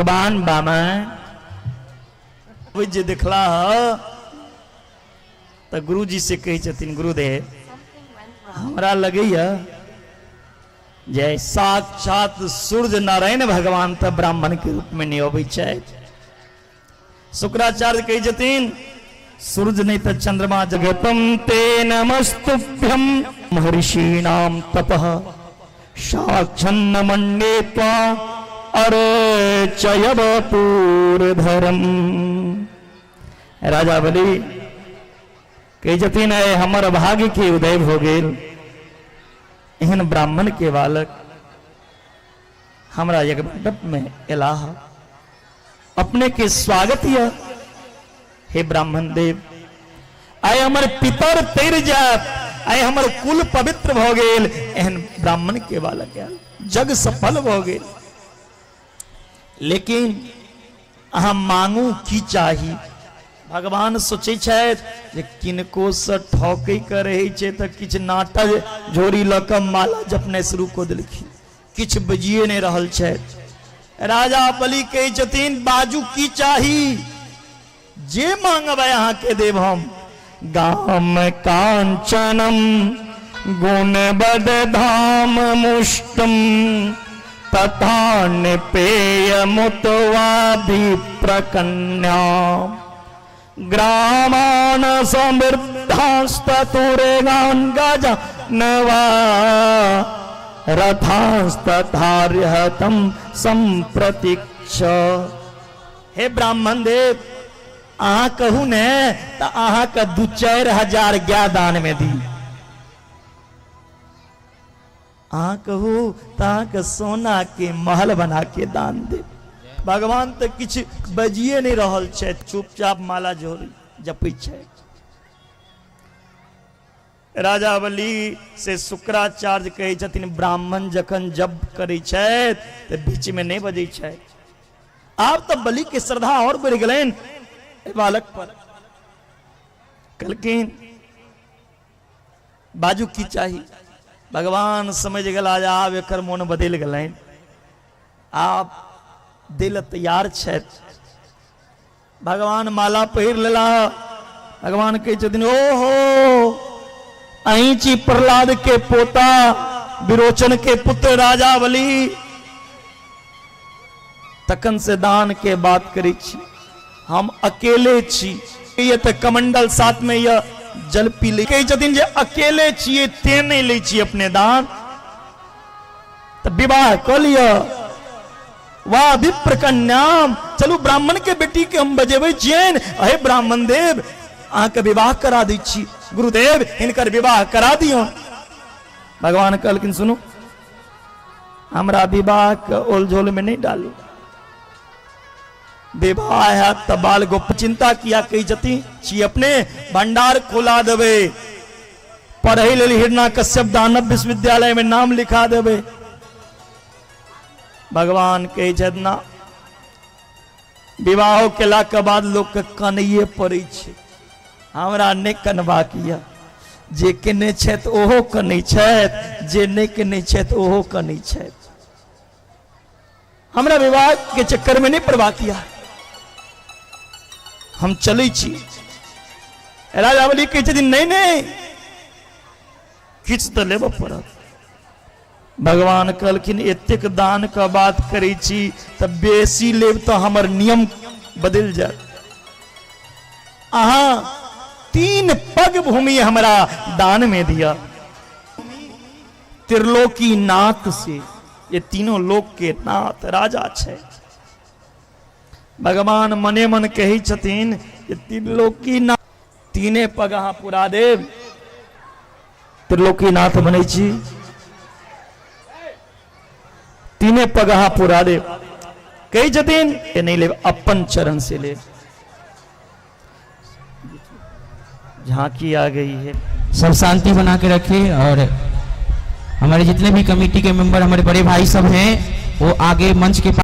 भगवान बामन जे देखला तऽ गुरुजी से कहै छथिन, गुरुदेव हमरा लगैया जे साक्षात सूर्य नारायण भगवान तऽ ब्राह्मण के रूप में नहि अबै छथि। शुक्राचार्य कहै छथिन, सूर्य नहीं तऽ चंद्रमा जगतम ते नमस्तुभ्यम महर्षीणाम तपः साक्षन्न मन्ये त्वा अर्चयवपूर्धरम। राजा बलि कहै छथिन, आइ हमर भाग्य के उदय भऽ गेल, एहन ब्राह्मण के बालक हमरा यज्ञ मंडप में एलाह, अपने के स्वागत यऽ हे ब्राह्मण देव। आइ हमर पितर तर जायत, आइ हमर कुल पवित्र भऽ गेल, एहन ब्राह्मण के बालक आयल, जग सफल भऽ गेल। लेकिन अहाँ मांगू की चाही? भगवान सोचै छथि जे किनको से ठकै के रहै छै तऽ किछु नाटक झोरी लऽ कऽ माला जपनाइ शुरू कऽ देलखिन, किछु बजिए नहि रहल छथि। राजा बलि कहै छथिन, बाजू की चाही? जे मांगबै अहाँके देब हम। गाम कांचनम गुणबद धाम मुष्टम तथा निपेय मुतवा विप्रकन्या ग्रामान समृद्धास्तुरेगान गजनवा रथास्तथार्हतम संप्रतीक्ष। हे ब्राह्मण देव, अहाँ कहू ने तऽ अहाँके 2-4 हजार गाय दान में दी, अहाँ कहू तऽ अहाँके सोना के महल बना के दान दे। भगवान तऽ किछु बजिए नहि रहल छथि, चुपचाप माला झोरी जपै छथि। राजा बलि से शुक्राचार्य कहै छथिन, ब्राह्मण जखन जप करै छथि तऽ बीच में नहि बजै छथि। आब तऽ बलि के श्रद्धा और बढ़ि गेलनि एहि बालक पर। कहलखिन, बाजू की चाही? भगवान समझ गेला जे आब एकर मोन बदलि गेलनि, आब दिल तैयार छथि। भगवान माला पहिर लेला। भगवान कहै छथिन, ओहो अहीं छी प्रहलाद के पोता विरोचन के पुत्र राजा बलि, तखन से दान के बात करै छी, हम अकेले छी, ये तऽ कमंडल साथ में यह जल पी ले। कहै छथिन जे अकेले छियै तें नहि लै छी अपने दान, तऽ विवाह कऽ लिअ। वाह विप्र कन्याम, चलू ब्राह्मण के बेटी के हम बजेबै छियनि, अहे ब्राह्मण देव अहाँके विवाह करा दै छी, गुरुदेव हिनकर विवाह करा दियौ। भगवान कहलखिन, सुनू हमरा विवाह के ओलझोल में नहीं डालू, विवाह हैत तऽ बाल गोप चिंता किया कहै छथिन छी, अपने भंडार खोला देबै, पढ़ै लेल हिरण्यकश्यप दानव विश्वविद्यालय में नाम लिखा देबै। भगवान कहै छथि ना, विवाहो केला के बाद लोक के कनैये पड़ै छै, हमरा नहि कनबाक यऽ, जे केने छथि ओहो कनै छथि, जे नहि केने छथि ओहो कनै छथि, हमरा विवाह के चक्कर में नहीं पड़बाक यऽ, हम चलै छी। राजा बलि कहै छथिन, नहीं नहीं किछु तऽ लेबऽ पड़त। भगवान कहलखिन, एतेक दान के बात करै छी तऽ बेसी लेब तऽ हमर नियम बदलि जायत, अहाँ 3 पग भूमि हमरा दान में दिअ। त्रिलोकी नाथ से, ये तीनों लोक के नाथ राजा छै। भगवान मने मन कहै छथिन जे त्रिलोकी नाथ तीने पग अहाँ पुरा देब, त्रिलोकीनाथ बनै छी, तीने पग अहाँ पुरा देब। कहै छथिन जे नहि लेब, अपन चरण से लेब। झांकी आ गई है। सब शांति बना के रखें और हमारे जितने भी कमेटी के मेंबर, हमारे बड़े भाई सब हैं, वो आगे मंच के पास